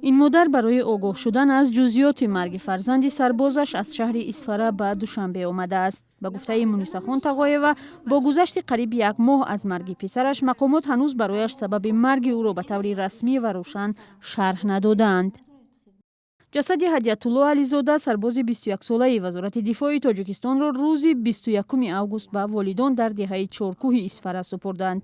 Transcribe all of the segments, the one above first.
Ин модар барои огоҳ шудан аз ҷузъиёти марги фарзанди сарбозаш аз шаҳри Исфара ба Душанбе омадааст. Ба гуфтаи Мунисахон Тағоева, бо гузашти қариб як моҳ аз марги писараш, мақомот ҳанӯз барояш сабаби марги ӯро ба таври расмӣ ва рӯшан шарҳ надодаанд. Ҷасади Ҳадиятулло Ализода, сарбози 21-солаи Вазорати дифои Тоҷикистонро рӯзи 21 август ба волидон дар деҳаи Чоркӯҳи Исфара супурданд.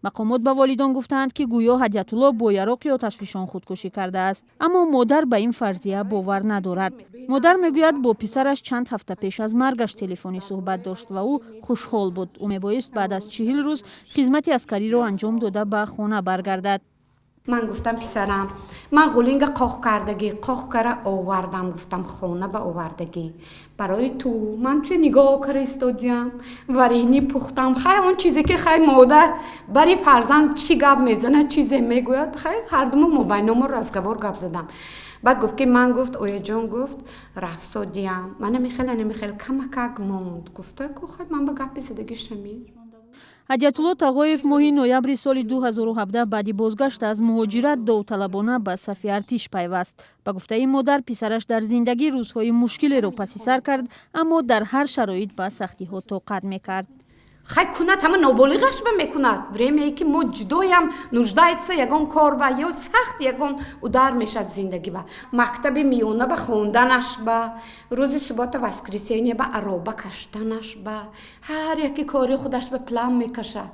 Мақомот ба волидон гуфтаанд, ки гӯё Ҳадиятулло бо яроқи оташфишон худкушӣ кардааст, аммо модар ба ин фарзия бовар надорад. Модар мегӯяд, бо писараш чанд ҳафта пеш аз маргаш телефонӣ суҳбат дошт ва ӯ хушҳол буд. Ӯ мебоист баъд аз 40 рӯз хизмати аскариро анҷом дода, ба хона баргардад. Ман гуфтам: «Писарам, ман ғулинга қоқ кардагӣ, қоқ кара овардам», гуфтам, «хона ба овардагӣ барои ту. Ман туя нигоҳ кара истодиям, варенье пухтам». Хай, он чизе ки, хай, модар бари фарзанд чӣ гап мезанад, чизе мегӯяд, хай, ҳардумо мобайномо разговор, гап задам. Баъд гуфт ки ман, гуфт, ояҷон, гуфт, рафсодиям, мана михел, ана михел камакак монд, гуфта ку. Хай, ман ба гапи задагӣ шамид. Ҳадиятулло Тағоев моҳи ноябри соли 2017 баъди бозгашт аз муҳоҷират довталабона ба сафи артиш пайваст. Ба гуфтаи модар, писараш дар зиндагӣ рӯзҳои мушкилеро паси сар кард, аммо дар ҳар шароит ба сахтиҳо тоқат мекард. Хай, кунад, ҳама ноболиғаш ба мекунад. Время е ки мо ҷудоям, нуждается ягон кор ба ё сахт ягон удар мешад зиндагӣ ба мактаби миёна, ба хонданаш, ба рӯзи суббота, воскресенье ба ароба каштанаш, ба ҳар яке кори худаш ба план мекашад.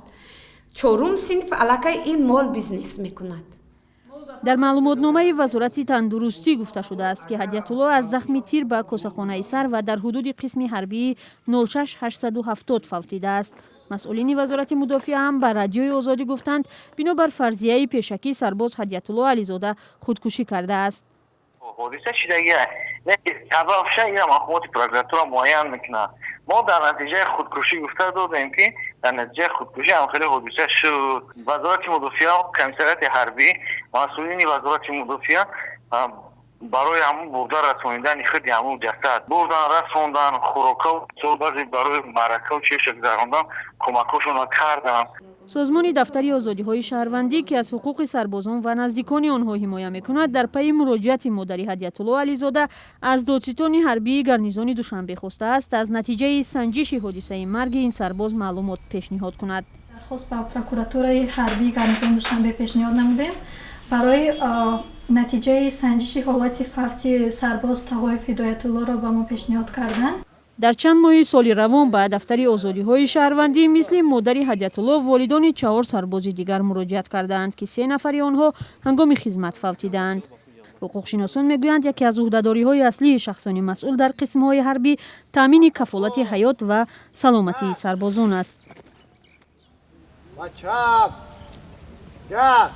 Чорум синф аллакай ин мол бизнес мекунад. Дар маълумотномаи Вазорати тандурустӣ гуфта шудааст, ки Ҳадиятулло аз захми тир ба косахонаи сар ва дар ҳудуди қисми ҳарбии 06870 фавтидааст. Масъулини Вазорати мудофиа ҳам ба Радиои Озодӣ гуфтанд, бинобар фарзияи пешакӣ, сарбоз Ҳадиятулло Ализода худкушӣ кардааст. Ҳодиса шидагия, сабабша ина мақомоти прокуратура муайян мекунад. Мо дар натиҷаи худкушӣ гуфта додем, ки дар натиҷаи худкушӣ ҳамхеле ҳодиса шуд. Вазорати мудофиа, комиссариати ҳарбӣ, масъулини Вазорати мудофиа барои ҳамун бурда расонидани худи ҳамун ҷасад бурдан, расондан, хӯрокав, баъзе барои маъракаву чеша гузарондан кӯмакҳошонро карданд. Созмони Дафтари озодиҳои шаҳрвандӣ, ки аз ҳуқуқи сарбозон ва наздикони онҳо ҳимоя мекунад, дар пайи муроҷиати модари Ҳадиятулло Ализода аз додситони ҳарбии гарнизони Душанбе хостааст, аз натиҷаи санҷиши ҳодисаи марги ин сарбоз маълумот пешниҳод кунад. Дархост ба прокуратураи ҳарбии гарнизони Душанбе пешниҳод намудем барои натиҷаи санҷиши ҳолати фавти сарбоз Тағоев Ҳидоятуллоро ба мо пешниҳод карданд. Дар чанд моҳи соли равон ба Дафтари озодиҳои шаҳрвандӣ мисли модари Ҳадиятулло волидони чаҳор сарбози дигар муроҷиат кардаанд, ки се нафари онҳо ҳангоми хизмат фавтидаанд. Ҳуқуқшиносон мегӯянд, яке аз ӯҳдадориҳои аслии шахсони масъул дар қисмҳои ҳарбӣ таъмини кафолати ҳаёт ва саломатии сарбозон аст. Ба чап, як.